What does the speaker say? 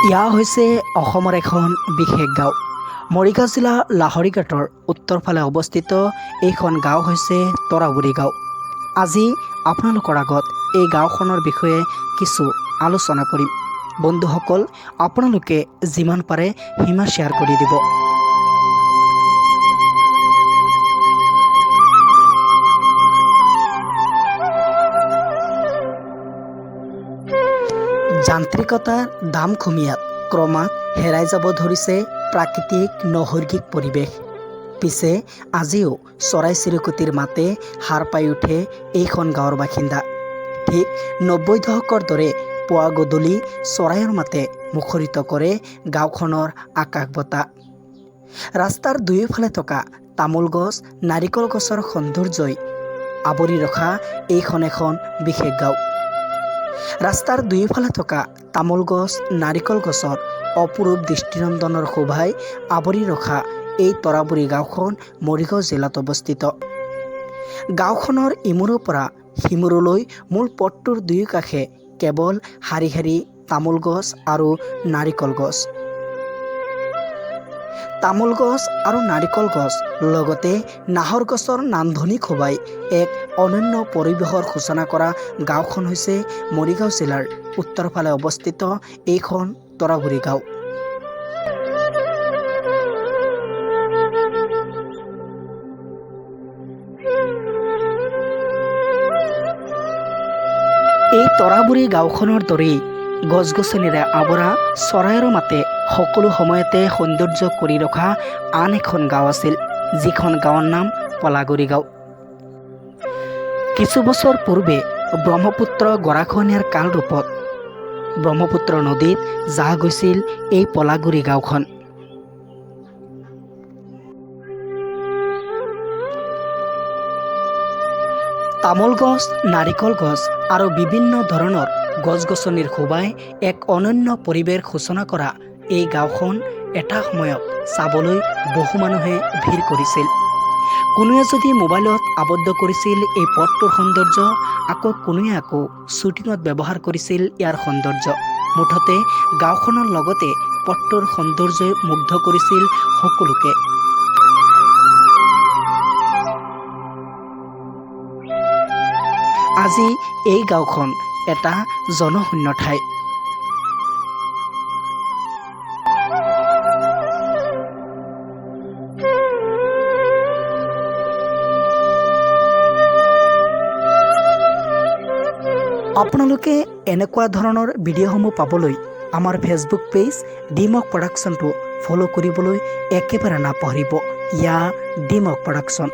এয়া হৈছে অসমৰ এখন বিশেষ গাঁও। মৰিগাঁও জিলাৰ লাহৰীঘাটৰ উত্তৰ ফালে অৱস্থিত এইখন গাঁও হৈছে তৰাবুৰী গাঁও। আজি আপোনালোকৰ আগত এই গাঁওখনৰ বিষয়ে কিছু আলোচনা কৰিম। বন্ধুসকল, আপোনালোকে যিমান পাৰে সিমান শ্বেয়াৰ কৰি দিব। যান্ত্ৰিকতাৰ ধামখুমীয়াত ক্ৰমাৎ হেৰাই যাব ধৰিছে প্ৰাকৃতিক নৈসৰ্গিক পৰিৱেশ। পিছে আজিও চৰাই চিৰিকটিৰ মাতে সাৰ পাই উঠে এইখন গাঁৱৰ বাসিন্দা। ঠিক 90 দশকৰ দৰে পুৱা গধূলি চৰাইৰ মাতে মুখৰিত কৰে গাঁওখনৰ আকাশ বতাহ। ৰাস্তাৰ দুয়োফালে থকা তামোল গছ, নাৰিকল গছৰ সৌন্দৰ্যই আৱৰি ৰখা এইখন এখন বিশেষ গাঁও। ৰাস্তাৰ দুয়োফালে থকা তামোল গছ, নাৰিকল গছৰ অপৰূপ দৃষ্টিনন্দনৰ শোভাই আৱৰি ৰখা এই তৰাবুৰী গাঁওখন মৰিগাঁও জিলাত অৱস্থিত। গাঁওখনৰ ইমূৰৰ পৰা সিমূৰলৈ মূল পথটোৰ দুয়োকাষে কেৱল শাৰী শাৰী তামোল গছ আৰু নাৰিকল গছ। তামোল গছ আৰু নাৰিকল গছ লগতে নাহৰ গছৰ নান্দনিক শোভাই এক অনন্য পৰিৱেশৰ সূচনা কৰা গাঁওখন হৈছে মৰিগাঁও জিলাৰ উত্তৰ ফালে অৱস্থিত এইখন তৰাবুৰী গাঁও। এই তৰাবুৰী গাঁওখনৰ দৰেই গছ গছনিৰে আৱৰা, চৰাইৰ মাতে সকলো সময়তে সৌন্দৰ্য কৰি ৰখা আন এখন গাঁও আছিল, যিখন গাঁৱৰ নাম পলাগুৰি গাঁও। কিছু বছৰ পূৰ্বে ব্ৰহ্মপুত্ৰ গৰাখহনীয়াৰ কাল ৰূপত ব্ৰহ্মপুত্ৰ নদীত জাহ গৈছিল এই পলাগুৰি গাঁওখন। তামোল গছ, নাৰিকল গছ আৰু বিভিন্ন ধৰণৰ গছ গছনিৰ শোভাই এক অনন্য পৰিৱেশ সূচনা কৰা এই গাঁওখন এটা সময়ত চাবলৈ বহু মানুহে ভিৰ কৰিছিল। কোনোৱে যদি মোবাইলত আবদ্ধ কৰিছিল এই পথটোৰ সৌন্দৰ্য, আকৌ কোনোৱে আকৌ শ্বুটিঙত ব্যৱহাৰ কৰিছিল ইয়াৰ সৌন্দৰ্য। মুঠতে গাঁওখনৰ লগতে পথটোৰ সৌন্দৰ্যই মুগ্ধ কৰিছিল সকলোকে। আজি এই গাঁওখন এটা জনশূন্য ঠাই। আপোনালোকে এনেকুৱা ধৰণৰ ভিডিঅ'সমূহ পাবলৈ আমাৰ ফেচবুক পেজ ডিমক প্ৰডাকশ্যনটো ফ'ল' কৰিবলৈ একেবাৰে নাপাহৰিব। ইয়া ডিমক প্ৰডাকশ্যন।